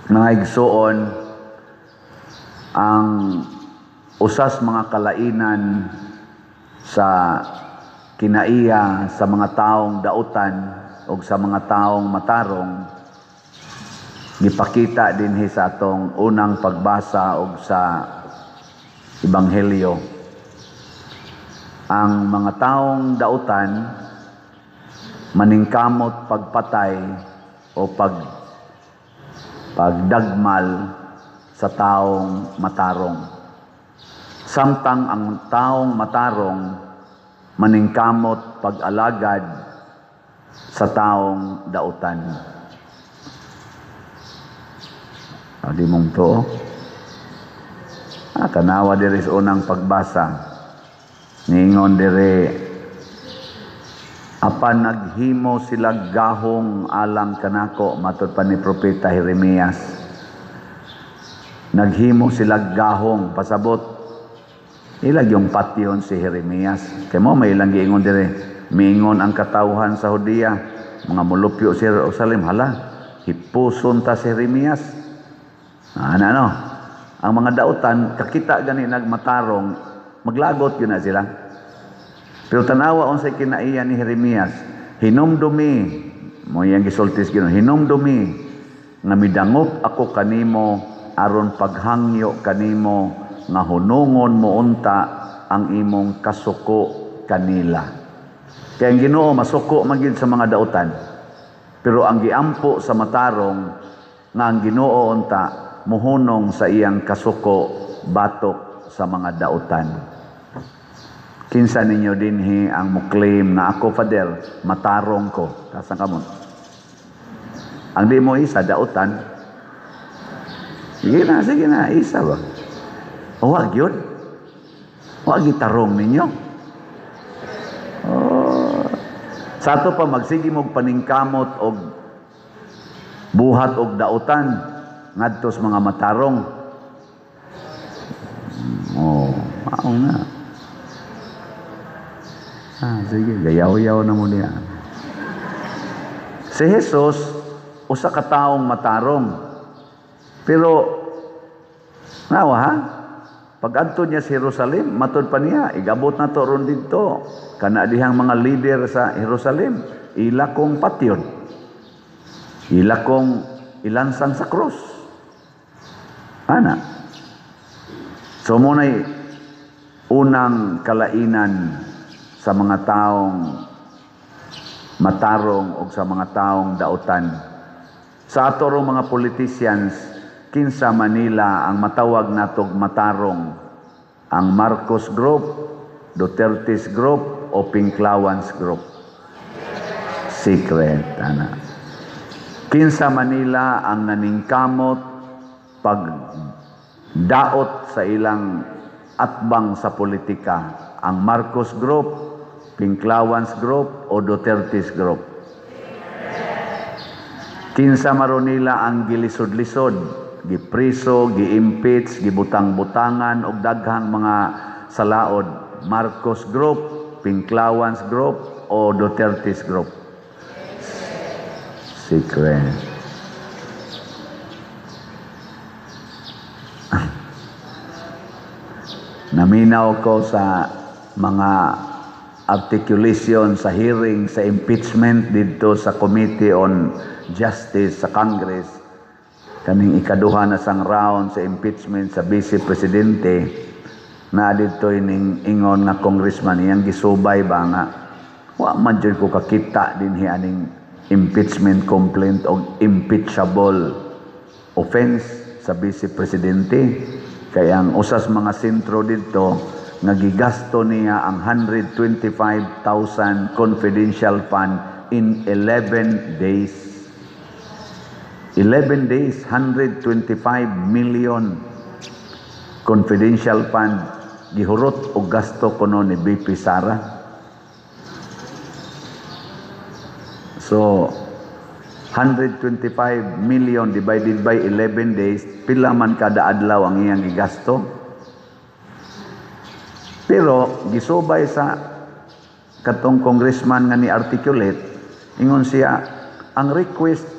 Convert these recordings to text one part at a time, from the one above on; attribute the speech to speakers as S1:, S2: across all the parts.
S1: Mga igsuon, ang usas mga kalainan sa kinaiya sa mga taong dautan o sa mga taong matarong gipakita dinhi sa atong unang pagbasa og sa Ebanghelyo. Ang mga taong dautan maningkamot pagpatay o pagdagmal sa taong matarong. Samtang ang taong matarong maningkamot pag-alagad sa taong dautan. Di mong to. Ah, tanawa diri sa unang pagbasa. Niingon diri, "Apan naghimo sila gahong alang kanako," matod pa ni Propeta Jeremias. Naghimo sila gahong, pasabot ilag yung patyon si Jeremias. Kay mo may ilang giingon dire, miingon ang katawhan sa Judea, mga mulupyo sa Jerusalem, "Hala, hipuson ta si Jeremias." Ano ano? Ang mga dautan kakita gani nagmatarong, maglagot yun na sila. Pero tanawa unsay kinaiya ni Jeremias, "Hinumdumi," mo iyang gisulti sa Ginoo, "hinumdumi nga midangop ako kanimo aron paghangyo kanimo nga hunungon mo unta ang imong kasuko kanila." Kaya ang Ginoo masuko man gyud sa mga dautan. Pero ang giampo sa matarong nga ang Ginoo unta muhunong sa iyang kasuko batok sa mga dautan. Kinsa ninyo dinhi ang mo-claim na, "Ako, Father, matarong ko"? Taas ang kamot. Ang di mo isa, dautan. Sige na, sige na, isa ba? O, wag yun. Wag gitarong ninyo. Oh. Sa ato pa magsige mong paningkamot og buhat og dautan ngadto sa mga matarong. Oh, mao na. Ah, sige, gayaw-yaw na mo niya. Si Jesus, usa ka taong matarong. Pero, nawa ha? Pag adto niya sa Jerusalem, matod pa niya, igabot na to ron didto. Kana dihang mga leader sa Jerusalem, ila kong patyon. Ila kong ilansang sa krus. Ana. So muna'y unang kalainan sa mga taong matarong o sa mga taong dautan. Sa ato rong mga politicians, kinsa Manila ang matawag natog matarong? Ang Marcos Group, Duterte's Group, o Pinklawans Group? Secret, ana. Kinsa Manila ang naningkamot pag daot sa ilang atbang sa politika? Ang Marcos Group, Pinklawans Group, o Duterte's Group? Kinsa maro nila ang gilisod-lisod, gipriso, gi-impeach, gibutang-butangan og daghang mga salaod? Marcos Group, Pinklawans Group, o Duterte's Group? Secret. Naminaw ko sa mga articulation sa hearing sa impeachment didto sa Committee on Justice sa Congress, kaning ikaduha na sang round sa impeachment sa Vice Presidente, na didto ining ingon nga congressman, iyang gisubay ba nga, "Wa man jud ko kakita dinhi aning impeachment complaint og impeachable offense sa Vice Presidente." Kaya ang usas mga sentro didto nga gigasto niya ang 125,000 confidential fund in 11 days. 11 days, 125 million confidential fund gihurot og gasto kuno ni BP Sara. So 125 million divided by 11 days, pila man kada adlaw ang iyang gigasto? Pero gisubay sa katong congressman nga ni articulate, ingon siya, ang request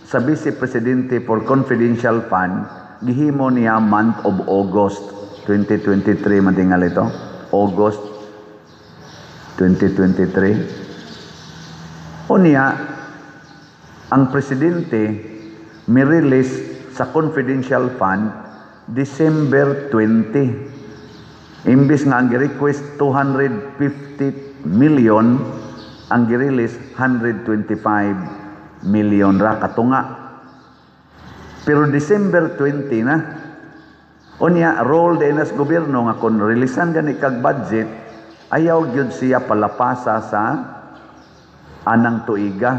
S1: sa Vice Presidente for confidential fund gihimo niya month of August 2023 man tingali to, August 2023. Unya ang presidente mi-release sa confidential fund December 20. Imbis nga ang gi-request 250 million, ang gi-release 125 million ra katunga. Pero December 20 na. Unya role din as gobyerno nga kung releasean gani kag budget, ayaw gyud siya palapasa sa anang tuiga.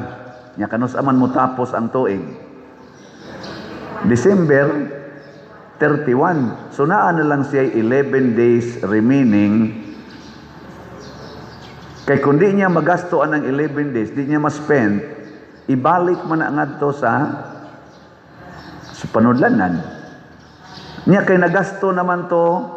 S1: Nya kanus aman mo tapos ang tuig? December 31. So naa na lang siya 11 days remaining. Kay kung di niya magasto anang 11 days, di niya ma-spend, ibalik man na ngadto sa panudlanan. Niya kay nagasto naman to,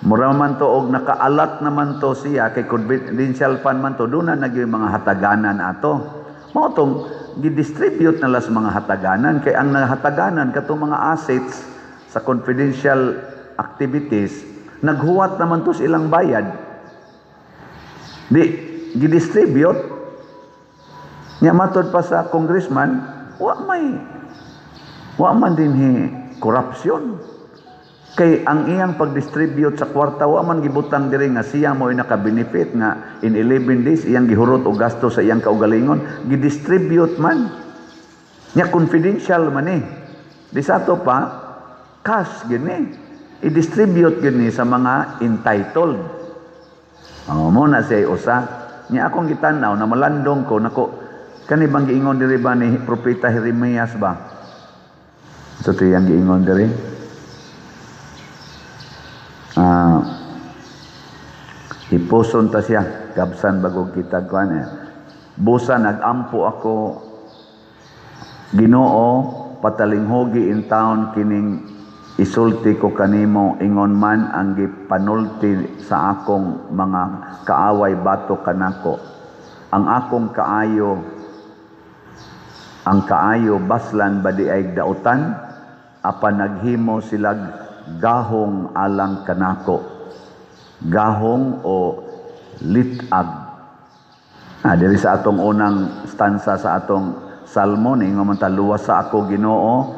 S1: mura man to og nakaalat naman to siya kay confidential fund man to, doon na nagyoy mga hataganan ato. Mao tong gidistribute na las mga hataganan kay ang nahataganan katong mga assets sa confidential activities, naghuwat naman to sa ilang bayad. Di gidistribute nya. Matod pa sa congressman, wa man dinhi korupsyon kay ang iyang pagdistribute sa kwarta, wa man gibutang diri nga siya mo naka-benefit nga in 11 days iyang gihurot og gasto sa iyang kaugalingon. Gidistribute man nya, confidential man eh. Di sa ato pa cash gini, i-distribute gini sa mga entitled. Oh, mo na siya usa. Nya akong gitan-aw na malandong ko nako, kani bang giingon diri ba ni Propeta Jeremias ba? So ito yung giingon diri. Ah, hipuson ta siya gabsan bago kita kuan eh. Busa nagampo ako, Ginoo, patalinghugi in town kining isulti ko kanimo, ingon man ang gipanulti sa akong mga kaaway batok kanako. Ang akong kaayo, ang kaayo baslan ba di ay dautan, apan naghimo silag gahong alang kanako. Gahong o litag. Ah, diri sa atong unang stanza sa atong salmo ni man ta, "Luwas sa ako, Ginoo,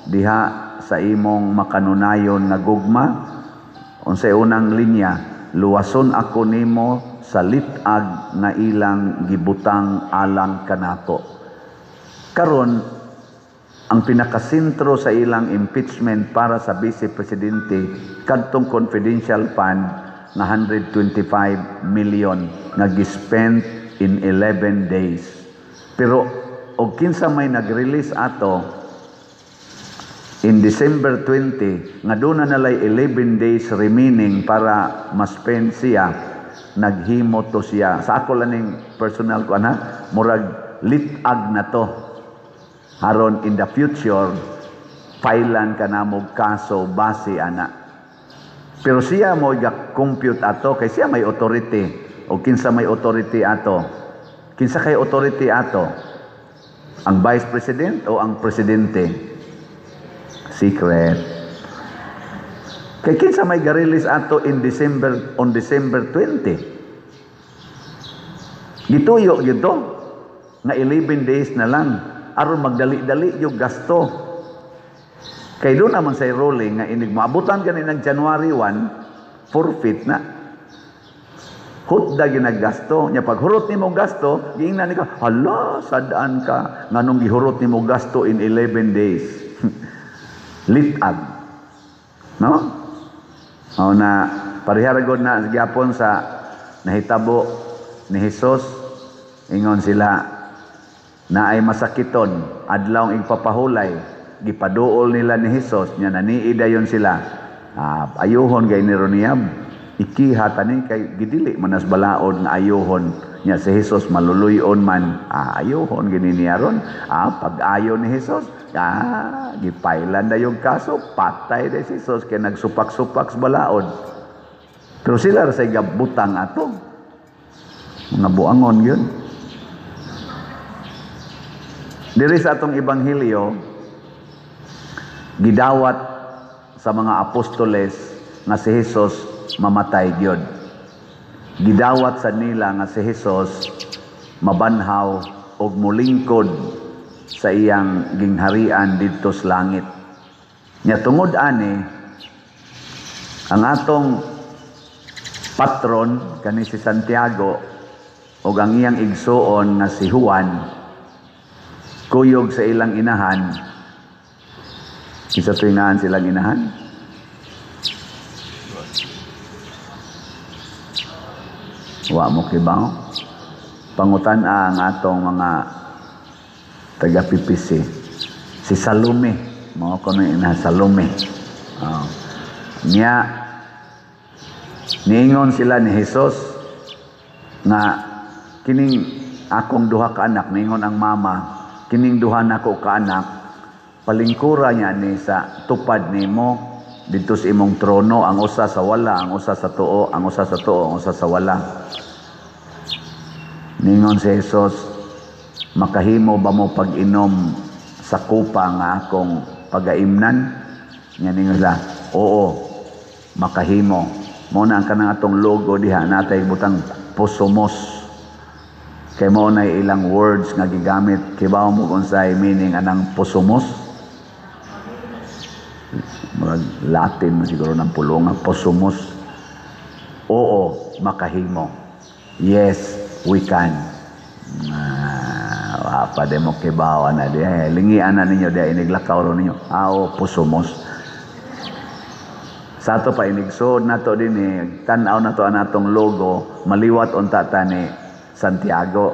S1: diha sa imong makanunayon nga gugma." Unsay unang linya? "Luwason ako nimo sa litag nga ilang gibutang alang kanako." Karon, ang pinakasentro sa ilang impeachment para sa vice presidente kadtong confidential fund nga 125 million nga gispent in 11 days. Pero og kinsa may nag-release ato in December 20 nga doon na nalay 11 days remaining para ma-spend siya, naghimo to siya. Sa ako lang ning personal ko ana, murag litag na to. Aron in the future, filean ka na mo kaso base ana. Pero siya mo compute ato kay siya may authority. O kinsa may authority ato? Kinsa kay authority ato? Ang vice president o ang presidente? Secret. Kay kinsa may ga-release ato in December, on December 20? Gituyo gito nga 11 days na lang aron magdali-dali yung gasto. Kay doon naman sa ruling nga inig maabutan gani ng January 1, forfeit na. Hutda ginagasto nya. Pag hurot nimo gasto, giingnan ni ka, "Hala, sadaan ka, nganong gihurot nimo gasto in 11 days?" Litag, no? O na parehara gud na gyapon sa nahitabo ni Hesus. Ingon sila na ay masakiton adlaw igpapahulay, gipaduol nila ni Hesus. Nya nanii dayon sila, ah, ayuhon gay ni Roniab, ikiha tani kay gidili manas balaod nga ayuhon nya si Hesus, maluluyon man, ah, ayuhon gini niya ron. Ah, pag-ayo ni Hesus, ah, gipailan na yung kaso, patay na si Hesus kay nagsupak-supak sa balaod. Pero sila ra say gabutang ato, mga buangon yun. Diri sa atong ebanghelyo, gidawat sa mga apostoles nga si Jesus mamatay gyud. Gidawat sa nila nga si Jesus mabanhaw og mulingkod sa iyang gingharian didto sa langit. Nya tungod ani, ang atong patron kani si Santiago ug ang iyang igsuon nga si Juan, kuyog sa ilang inahan. Kinsa to'y ngalan silang inahan? Wa mo kibaw? Pangutan ang atong mga taga PPC. Si Salome, mao kuno inahan Salome. Oh. Nya niingon sila ni Jesus nga kining akong duha ka anak, niingon ang mama, kining duha nako ka anak, palingkura niya ni sa tupad nimo didto sa imong trono, ang usa sa wala, ang usa sa tuo, ang usa sa tuo, ang usa sa wala. Ningon si Jesus, makahimo ba mo pag-inom sa kupa nga akong pagaimnan? Nya ningon sila, oo, makahimo. Mao na ang kanang atong logo diha natay butang posomos. Kay mao na ilang words nga gigamit. Kibaw mo kung unsay meaning anang posomos? Murag Latin mo siguro ng pulungan, posomos. Oo, makahimo. Yes, we can. Pa de mo kibaw ana di. Lingian na ninyo di iniglakaw ro ninyo. Oo, posomos. Sa ato pa inigsood nato dinhi, tan-aw nato ang atong logo, maliwat unta ta ni Santiago.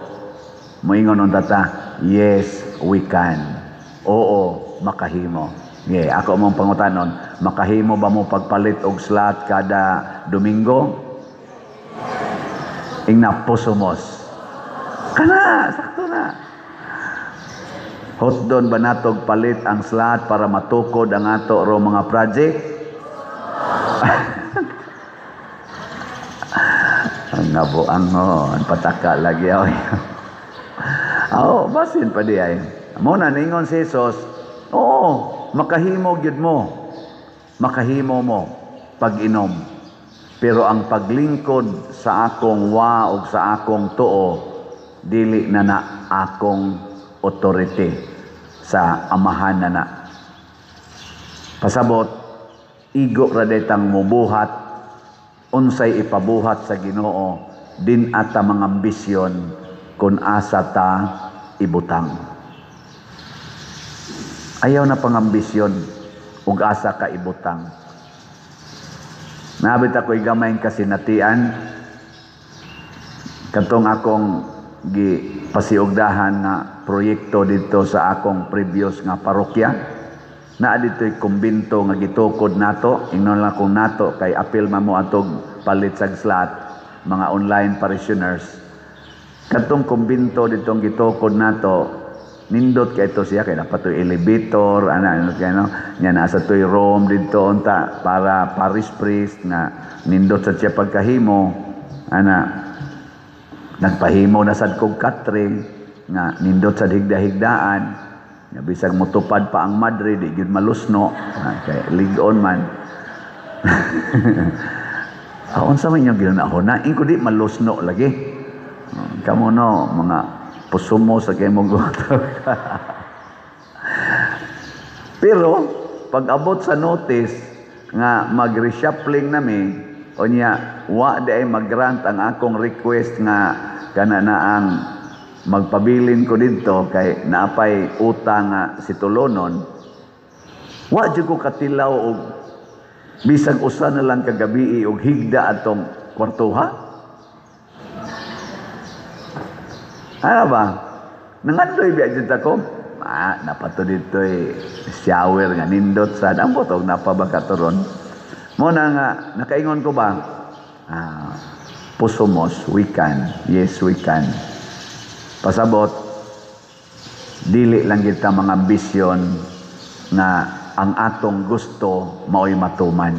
S1: Moingon unta ta, yes, we can. Oo, makahimo. Yeah, ako mong pangutanon, makahimo ba mo pagpalit og slot kada Domingo? Ingna posomos. Kana, sakto na. Hotdon ba natog palit ang slot para matukod ang ato ro mga project? Ang ngabuang ho, ang pataka lagi ako. Oo, basin pa di ay. Mo na ningon si Jesus, oo, makahimo gyud mo. Makahimo mo pag-inom. Pero ang paglingkod sa akong wa og sa akong tuo, dili na na akong authority sa amahan na na. Pasabot, igo ra detang mubuhat, unsay ipabuhat sa Ginoo, din ata mga ambisyon kung asa ta ibutang. Ayaw na pangambisyon ug asa ka ibutang. Nabit ako'y gamay kasinatian katong akong gipasiugdahan nga proyekto dito sa akong previous nga parokya. Naa dito'y kumbinto nga gitukod nato, ingnon lang kung nato kay apil man mo atog palit sa slot mga online parishioners. Katong kumbinto ditong gitukod nato, nindot kay ito siya kay napatoy elevator ana ano kay no nya nasa toy room didto unta para parish priest nga nindot sa siya pagkahimo ana. Nagpahimo na sad kog katre nga nindot sa higda-higdaan nga bisag motupad pa ang madre di gyud malusno kay lig-on man. Unsa man inyong ginahuna ingko di malusno lagi. Kamo no mga pusumo sa kay mong gusto. Pero pag abot sa notice nga mag-reshuffling nami unya wa di ay mag-grant ang akong request nga kana na ang magpabilin ko didto kay naapay utang nga si Tulonon, wa jud ko katilaw og bisag usa na lang kagabi og higda atong kwartuha. Ano ba? Nangandoy biya jud ako. Napato dito'y shower nga nindot sad. Ang botog napabakaturon. Mo na nga, nakaingon ko ba? Posomos, we can. Yes, we can. Pasabot, dili lang kita mga ambisyon nga ang atong gusto mao'y matuman.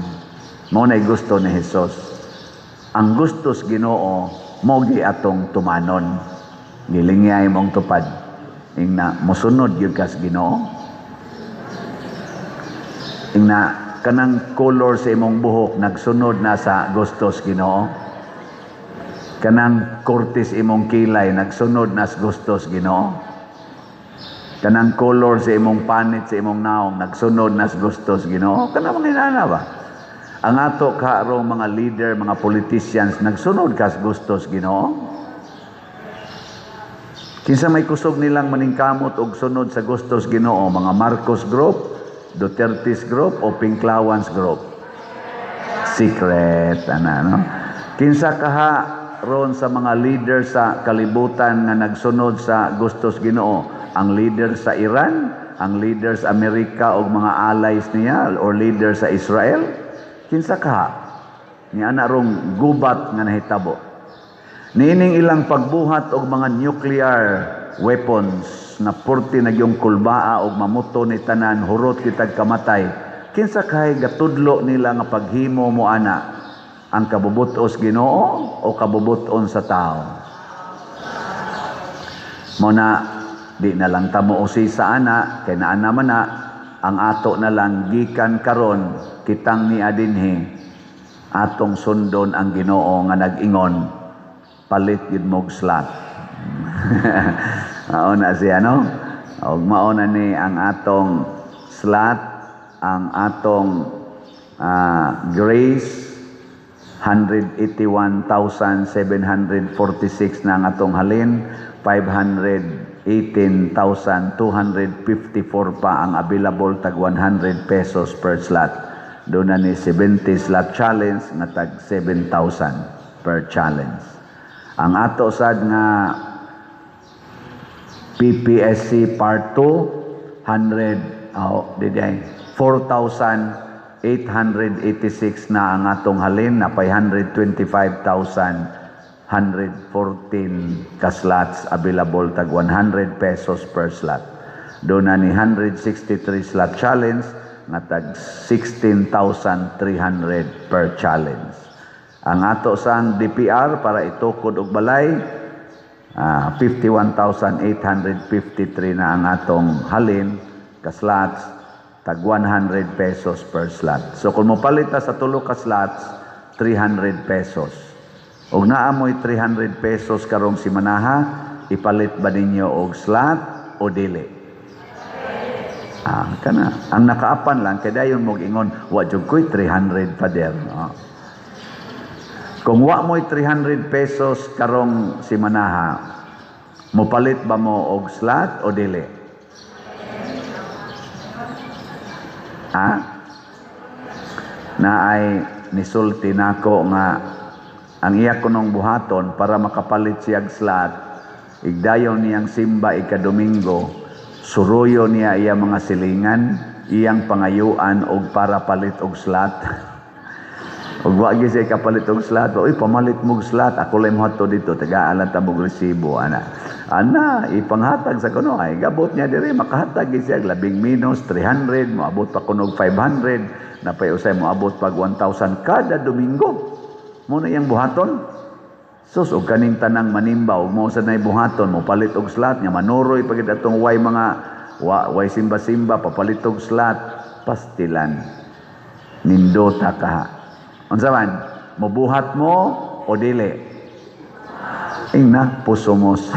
S1: Mao na'y gusto ni Jesus. Ang gusto sa Ginoo, mao gi atong tumanon. Gilingyay mong tupad. Ingna mosunod gyud kas Ginoo. Ingna kanang color sa imong buhok nagsunod na sa gustos Ginoo. Kanang kurtis imong kilay nagsunod na sa gustos Ginoo. Kanang color sa imong panit sa imong naong nagsunod na sa gustos Ginoo. Kanang mga inana ba? Ang ato karong mga leader, mga politicians, nagsunod ka sa gustos Ginoo. Kinsa may kusog nilang maningkamot og sunod sa gustos Ginoo, mga Marcos Group, Duterte's Group o Pinklawans Group? Secret ana, no? Kinsa kaha ron sa mga leader sa kalibutan nga nagsunod sa gustos Ginoo? Ang leader sa Iran, ang leader sa Amerika og mga allies niya, or leader sa Israel? Kinsa kaha? Ni ana rong gubat nga nahitabo. Niining ilang pagbuhat og mga nuclear weapons na purti na yung kulbaa og mamuto ni tanan, hurot kitag kamatay. Kinsa kay gatudlo nila nga paghimo mo ana? Ang kabubutos Ginoo o kabubuton sa tao? Mo na di na lang ta mo sa ana kay naa naman na ang ato na lang gikan karon kitang ni adinhi, atong sundon ang Ginoo nga nag-ingon, "Palit gyud mog slot." Mao na siya, no? Og mao na ni ang atong slot, ang atong grace, 181,746 na ang atong halin, 518,254 pa ang available, tag 100 pesos per slot. Doon na ni 70 slot challenge nga tag 7,000 per challenge. Ang ato sad nga PPSC Part 2, 100, oh, di di, 4,886 na ang atong halin na 525,114 ka slots available, tag 100 pesos per slot. Doon na ni 163 slot challenge nga tag 16,300 per challenge. Ang ato sang DPR para itukod og balay, 51,853 na ang atong halin ka slots, tag 100 pesos per slot. So kung mopalit ta sa tulo ka slots, 300 pesos. Og naa mo'y 300 pesos karong simanaha, ipalit ba ninyo og slot o dili? Ah, kana. Ang nakaapan lang kay dayon mo ingon, "Wa jud ko'y 300, Father." Ah. Kung wa mo'y 300 pesos karong simanaha, mopalit ba mo og slot o dili? Ah? Na ay nisulti nako nga ang iya kunong buhaton para makapalit siyag slot, igdayon niyang simba ika-Domingo, suruyo niya iya mga silingan, iyang pangayuan og para palit og slot. Ug wa gyud siya kapalit og slot, "Uy, pamalit mo og slot, ako lang moadto dito, tagaan ta mo resibo," ana. Ana, ipanghatag sa kuno ay gabot niya diri, makahatag gyud siya labing minus 300, moabot pa kuno og 500, napay usay moabot pag 1,000 kada Domingo. Mo na iyang buhaton. Sus, og kaning tanang manimba og mo sa nay buhaton, mo palit og slot nga manuroy pagid atong way mga wa, way simba-simba papalit og slot, pastilan. Nindota ka. Unsa man? Mobuhat mo o dili? Ingna, pusumos.